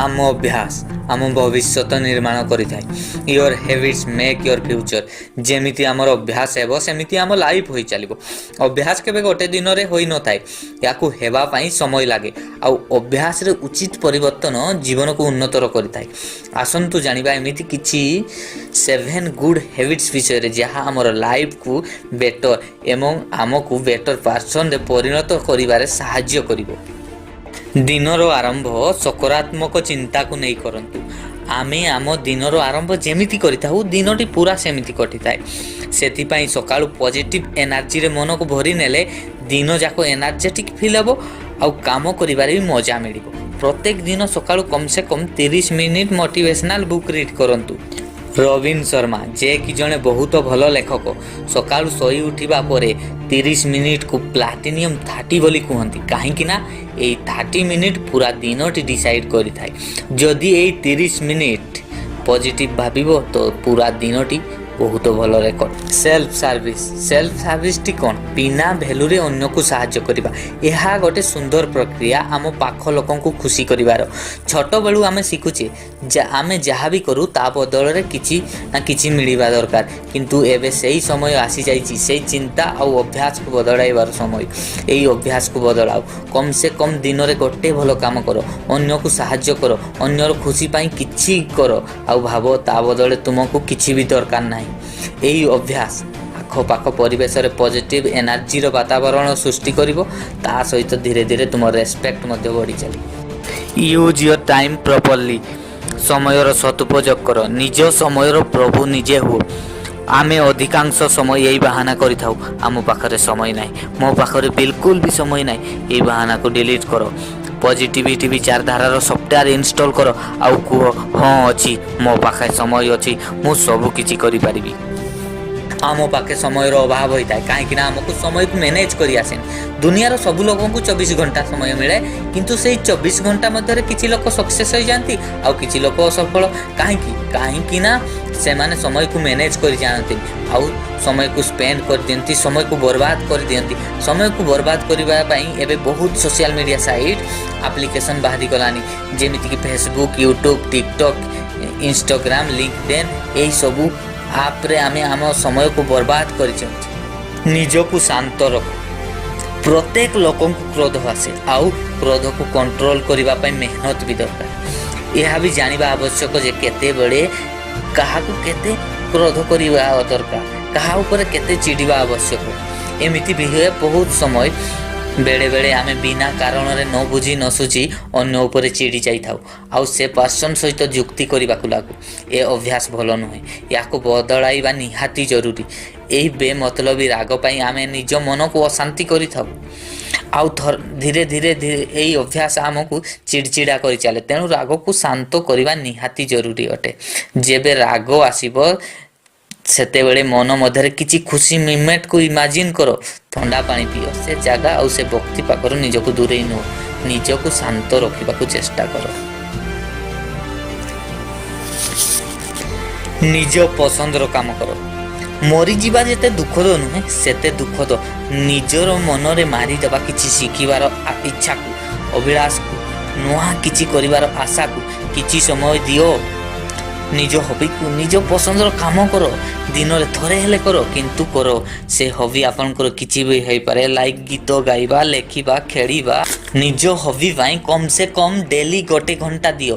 ଆମ ଅଭ୍ୟାସ ଆମ ଭବିଷ୍ୟତ ନିର୍ମାଣ କରିଥାଏ। Your habits make your future. ଯେମିତି ଆମର ଅଭ୍ୟାସ ହେବ, ସେମିତି ଆମ ଲାଇଫ୍ ହୋଇ ଚାଲିବ। ଅଭ୍ୟାସ କେବେ ଗୋଟେ ଦିନରେ ହୋଇନଥାଏ, ଏହାକୁ ହେବା ପାଇଁ ସମୟ ଲାଗେ। ଆଉ ଅଭ୍ୟାସରେ ଉଚିତ ପରିବର୍ତ୍ତନ ଜୀବନକୁ ଉନ୍ନତର କରିଥାଏ। ଆସନ୍ତୁ ଜାଣିବା ଏମିତି କିଛି 7 ଗୁଡ୍ ହ୍ୟାବିଟ୍ସ ବିଷୟରେ, ଯାହା ଆମର ଲାଇଫକୁ ବେଟର ଏବଂ ଆମକୁ ବେଟର ପର୍ସନରେ ପରିଣତ କରିବାରେ ସାହାଯ୍ୟ କରିବ। ଦିନର ଆରମ୍ଭ ସକାରାତ୍ମକ ଚିନ୍ତାକୁ ନେଇ କରନ୍ତୁ। ଆମେ ଆମ ଦିନର ଆରମ୍ଭ ଯେମିତି କରିଥାଉ, ଦିନଟି ପୁରା ସେମିତି କଟିଥାଏ। ସେଥିପାଇଁ ସକାଳୁ ପଜିଟିଭ୍ ଏନର୍ଜିରେ ମନକୁ ଭରି ନେଲେ ଦିନ ଯାକ ଏନର୍ଜେଟିକ୍ ଫିଲ୍ ହେବ ଆଉ କାମ କରିବାରେ ବି ମଜା ମିଳିବ। ପ୍ରତ୍ୟେକ ଦିନ ସକାଳୁ କମ୍ ସେ କମ୍ 30 ମିନିଟ୍ ମୋଟିଭେସନାଲ୍ ବୁକ୍ ରିଡ୍ କରନ୍ତୁ। ରବିନ ଶର୍ମା, ଯେ କି ଜଣେ ବହୁତ ଭଲ ଲେଖକ, ସକାଳୁ ଶୋଇ ଉଠିବା ପରେ 30 ମିନିଟ୍କୁ ପ୍ଲାଟିନିୟମ୍ 30 ବୋଲି କୁହନ୍ତି। କାହିଁକି ନା ଏଇ 30 ମିନିଟ୍ ପୁରା ଦିନଟି ଡିସାଇଡ଼୍ କରିଥାଏ। ଯଦି ଏଇ 30 ମିନିଟ୍ ପଜିଟିଭ୍ ଭାବିବ, ତ ପୁରା ଦିନଟି ବହୁତ ଭଲରେ କଟେ। Self service. Self ସର୍ଭିସଟି କ'ଣ? ବିନା ଭ୍ୟାଲୁରେ ଅନ୍ୟକୁ ସାହାଯ୍ୟ କରିବା। ଏହା ଗୋଟେ ସୁନ୍ଦର ପ୍ରକ୍ରିୟା ଆମ ପାଖ ଲୋକଙ୍କୁ ଖୁସି କରିବାର। ଛୋଟବେଳୁ ଆମେ ଶିଖୁଛେ ଯେ ଆମେ ଯାହା ବି କରୁ, ତା ବଦଳରେ କିଛି ନା କିଛି ମିଳିବା ଦରକାର। କିନ୍ତୁ ଏବେ ସେଇ ସମୟ ଆସିଯାଇଛି, ସେଇ ଚିନ୍ତା ଆଉ ଅଭ୍ୟାସକୁ ବଦଳାଇବାର ସମୟ। ଏଇ ଅଭ୍ୟାସକୁ ବଦଳାଅ। କମ୍ ସେ କମ୍ ଦିନରେ ଗୋଟେ ଭଲ କାମ କର, ଅନ୍ୟକୁ ସାହାଯ୍ୟ କର, ଅନ୍ୟର ଖୁସି ପାଇଁ କିଛି କର ଆଉ ଭାବ, ତା ବଦଳରେ ତୁମକୁ କିଛି ବି ଦରକାର ନାହିଁ। ଏହି ଅଭ୍ୟାସ ଆଖପାଖ ପରିବେଶରେ ପଜିଟିଭ୍ ଏନର୍ଜିର ବାତାବରଣ ସୃଷ୍ଟି କରିବ। ତା ସହିତ ଧୀରେ ଧୀରେ ତୁମ ରେସପେକ୍ଟ ମଧ୍ୟ ବଢ଼ି ଚାଲିବ। Use your time properly. ସମୟର ସଦୁପଯୋଗ କର। ନିଜ ସମୟର ପ୍ରଭୁ ନିଜେ ହୁଅ। ଆମେ ଅଧିକାଂଶ ସମୟ ଏଇ ବାହାନା କରିଥାଉ, ଆମ ପାଖରେ ସମୟ ନାହିଁ, ମୋ ପାଖରେ ବିଲକୁଲ ବି ସମୟ ନାହିଁ। ଏଇ ବାହାନାକୁ ଡିଲିଟ୍ କର। ପଜିଟିଭିଟି ବିଚାରଧାରାର ସଫ୍ଟୱେୟାର ଇନଷ୍ଟଲ୍ କର ଆଉ କୁହ, ହଁ ଅଛି, ମୋ ପାଖେ ସମୟ ଅଛି, ମୁଁ ସବୁ କିଛି କରିପାରିବି। ଆମ ପାଖେ ସମୟର ଅଭାବ ହୋଇଥାଏ, କାହିଁକି ନା ଆମକୁ ସମୟକୁ ମ୍ୟାନେଜ୍ କରି ଆସେନି। ଦୁନିଆର ସବୁ ଲୋକଙ୍କୁ 24 ଘଣ୍ଟା ସମୟ ମିଳେ, କିନ୍ତୁ ସେଇ 24 ଘଣ୍ଟା ମଧ୍ୟରେ କିଛି ଲୋକ ସକ୍ସେସ୍ ହୋଇଯାଆନ୍ତି ଆଉ କିଛି ଲୋକ ଅସଫଳ। କାହିଁକି? କାହିଁକି ନା ସେମାନେ ସମୟକୁ ମ୍ୟାନେଜ୍ କରି ଜାଣନ୍ତିନି ଆଉ ସମୟକୁ ସ୍ପେଣ୍ଡ କରିଦିଅନ୍ତି, ସମୟକୁ ବର୍ବାଦ କରିଦିଅନ୍ତି। ସମୟକୁ ବର୍ବାଦ କରିବା ପାଇଁ ଏବେ ବହୁତ ସୋସିଆଲ ମିଡ଼ିଆ ସାଇଟ୍, ଆପ୍ଲିକେସନ୍ ବାହାରିଗଲାଣି, ଯେମିତିକି ଫେସବୁକ୍, ୟୁଟ୍ୟୁବ୍, ଟିକଟକ୍, ଇନଷ୍ଟାଗ୍ରାମ, ଲିଙ୍କଡେନ୍। ଏହିସବୁ ଆପ୍ରେ ଆମେ ଆମ ସମୟକୁ ବର୍ବାଦ କରିଛନ୍ତି। ନିଜକୁ ଶାନ୍ତ ରଖ। ପ୍ରତ୍ୟେକ ଲୋକଙ୍କୁ କ୍ରୋଧ ଆସେ ଆଉ କ୍ରୋଧକୁ କଣ୍ଟ୍ରୋଲ କରିବା ପାଇଁ ମେହନତ ବି ଦରକାର। ଏହା ବି ଜାଣିବା ଆବଶ୍ୟକ ଯେ କେତେବେଳେ କାହାକୁ କେତେ କ୍ରୋଧ କରିବା ଦରକାର, କାହା ଉପରେ କେତେ ଚିଡ଼ିବା ଆବଶ୍ୟକ। ଏମିତି ବି ହୁଏ ବହୁତ ସମୟ, ବେଳେବେଳେ ଆମେ ବିନା କାରଣରେ ନ ବୁଝି ନ ସୁଝି ଅନ୍ୟ ଉପରେ ଚିଡ଼ି ଯାଇଥାଉ ଆଉ ସେ ପର୍ସନ୍ ସହିତ ଯୁକ୍ତି କରିବାକୁ ଲାଗୁ। ଏ ଅଭ୍ୟାସ ଭଲ ନୁହେଁ, ଏହାକୁ ବଦଳାଇବା ନିହାତି ଜରୁରୀ। ଏହି ବେମତଲବୀ ରାଗ ପାଇଁ ଆମେ ନିଜ ମନକୁ ଅଶାନ୍ତି କରିଥାଉ ଆଉ ଧୀରେ ଧୀରେ ଧୀରେ ଏହି ଅଭ୍ୟାସ ଆମକୁ ଚିଡ଼ଚିଡ଼ା କରି ଚାଲେ। ତେଣୁ ରାଗକୁ ଶାନ୍ତ କରିବା ନିହାତି ଜରୁରୀ ଅଟେ। ଯେବେ ରାଗ ଆସିବ, ସେତେବେଳେ ମନ ମଧ୍ୟରେ କିଛି ଖୁସି ମୁମେଣ୍ଟକୁ ଇମାଜିନ୍ କର, ଥଣ୍ଡା ପାଣି ପିଅ, ସେ ଜାଗା ଆଉ ସେ ବ୍ୟକ୍ତି ପାଖରୁ ନିଜକୁ ଦୂରେଇ ନିଅ। ନିଜକୁ ଶାନ୍ତ ରଖିବାକୁ ଚେଷ୍ଟା କର। ନିଜ ପସନ୍ଦର କାମ କର। ମରିଯିବା ଯେତେ ଦୁଃଖଦ ନୁହେଁ, ସେତେ ଦୁଃଖଦ ନିଜର ମନରେ ମାରିଦେବା କିଛି ଶିଖିବାର ଇଚ୍ଛାକୁ, ଅଭିଳାଷକୁ, ନୂଆ କିଛି କରିବାର ଆଶାକୁ। କିଛି ସମୟ ଦିଅ ନିଜ ହବିକୁ, ନିଜ ପସନ୍ଦର କାମ କର। ଦିନରେ ଥରେ ହେଲେ କର, କିନ୍ତୁ କର। ସେ ହବି ଆପଣଙ୍କର କିଛି ବି ହେଇପାରେ, ଲାଇକ୍ ଗୀତ ଗାଇବା, ଲେଖିବା, ଖେଳିବା। ନିଜ ହବି ପାଇଁ କମ୍ ସେ କମ୍ ଡେଲି ଗୋଟେ ଘଣ୍ଟା ଦିଅ।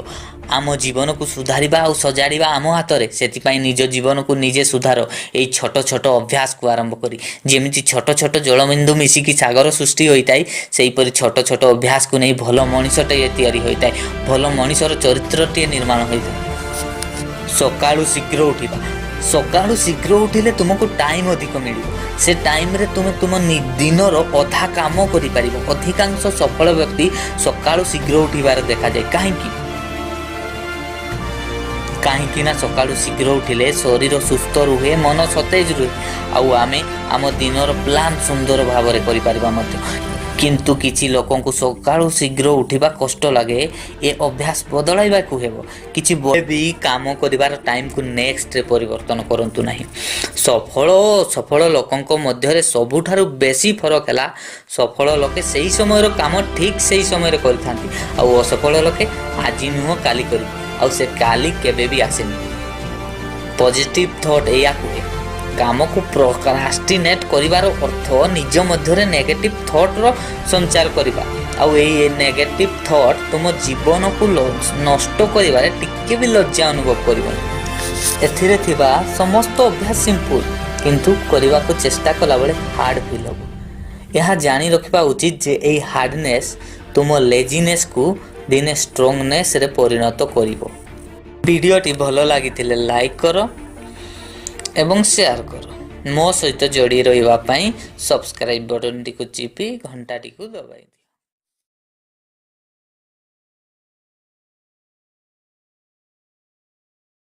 ଆମ ଜୀବନକୁ ସୁଧାରିବା ଆଉ ସଜାଡ଼ିବା ଆମ ହାତରେ। ସେଥିପାଇଁ ନିଜ ଜୀବନକୁ ନିଜେ ସୁଧାର, ଏଇ ଛୋଟ ଛୋଟ ଅଭ୍ୟାସକୁ ଆରମ୍ଭ କରି। ଯେମିତି ଛୋଟ ଛୋଟ ଜଳବିନ୍ଦୁ ମିଶିକି ସାଗର ସୃଷ୍ଟି ହୋଇଥାଏ, ସେହିପରି ଛୋଟ ଛୋଟ ଅଭ୍ୟାସକୁ ନେଇ ଭଲ ମଣିଷଟିଏ ତିଆରି ହୋଇଥାଏ, ଭଲ ମଣିଷର ଚରିତ୍ରଟିଏ ନିର୍ମାଣ ହୋଇଥାଏ। ସକାଳୁ ଶୀଘ୍ର ଉଠିବା। ସକାଳୁ ଶୀଘ୍ର ଉଠିଲେ ତୁମକୁ ଟାଇମ୍ ଅଧିକ ମିଳିବ। ସେ ଟାଇମ୍ରେ ତୁମେ ତୁମ ଦିନର ଅଧା କାମ କରିପାରିବ। ଅଧିକାଂଶ ସଫଳ ବ୍ୟକ୍ତି ସକାଳୁ ଶୀଘ୍ର ଉଠିବାର ଦେଖାଯାଏ। କାହିଁକି? କାହିଁକି ନା ସକାଳୁ ଶୀଘ୍ର ଉଠିଲେ ଶରୀର ସୁସ୍ଥ ରୁହେ, ମନ ସତେଜ ରୁହେ ଆଉ ଆମେ ଆମ ଦିନର ପ୍ଲାନ୍ ସୁନ୍ଦର ଭାବରେ କରିପାରିବା ମଧ୍ୟ। କିନ୍ତୁ କିଛି ଲୋକଙ୍କୁ ସକାଳୁ ଶୀଘ୍ର ଉଠିବା କଷ୍ଟ ଲାଗେ। ଏ ଅଭ୍ୟାସ ବଦଳାଇବାକୁ ହେବ। କିଛି ବି କାମ କରିବାର ଟାଇମ୍କୁ ନେକ୍ସଟରେ ପରିବର୍ତ୍ତନ କରନ୍ତୁ ନାହିଁ। ସଫଳ ଓ ଅସଫଳ ଲୋକଙ୍କ ମଧ୍ୟରେ ସବୁଠାରୁ ବେଶୀ ଫରକ ହେଲା, ସଫଳ ଲୋକେ ସେହି ସମୟର କାମ ଠିକ୍ ସେହି ସମୟରେ କରିଥାନ୍ତି ଆଉ ଅସଫଳ ଲୋକେ ଆଜି ନୁହଁ କାଲି କରିବେ, ଆଉ ସେ କାଲି କେବେ ବି ଆସେନି। ପଜିଟିଭ୍ ଥଟ୍ ଏଇଆ କୁହେ, କାମକୁ ପ୍ରୋକ୍ରାଷ୍ଟିନେଟ୍ କରିବାର ଅର୍ଥ ନିଜ ମଧ୍ୟରେ ନେଗେଟିଭ୍ ଥଟ୍ର ସଞ୍ଚାର କରିବା। ଆଉ ଏଇ ନେଗେଟିଭ୍ ଥଟ୍ ତୁମ ଜୀବନକୁ ନଷ୍ଟ କରିବାରେ ଟିକେ ବି ଲଜ୍ଜା ଅନୁଭବ କରିବନି। ଏଥିରେ ଥିବା ସମସ୍ତ ଅଭ୍ୟାସ ସିମ୍ପଲ୍, କିନ୍ତୁ କରିବାକୁ ଚେଷ୍ଟା କଲାବେଳେ ହାର୍ଡ଼ ଫିଲ୍ ହେବ। ଏହା ଜାଣି ରଖିବା ଉଚିତ ଯେ ଏଇ ହାର୍ଡ଼ନେସ୍ ତୁମ ଲେଜିନେସ୍କୁ ଦିନେ ଷ୍ଟ୍ରଙ୍ଗନେସ୍ରେ ପରିଣତ କରିବ। ଭିଡ଼ିଓଟି ଭଲ ଲାଗିଥିଲେ ଲାଇକ୍ କର ଏବଂ ସେୟାର କର। ମୋ ସହିତ ଯୋଡ଼ି ରହିବା ପାଇଁ ସବସ୍କ୍ରାଇବ୍ ବଟନଟିକୁ ଚିପି ଘଣ୍ଟାଟିକୁ ଦବାଇ।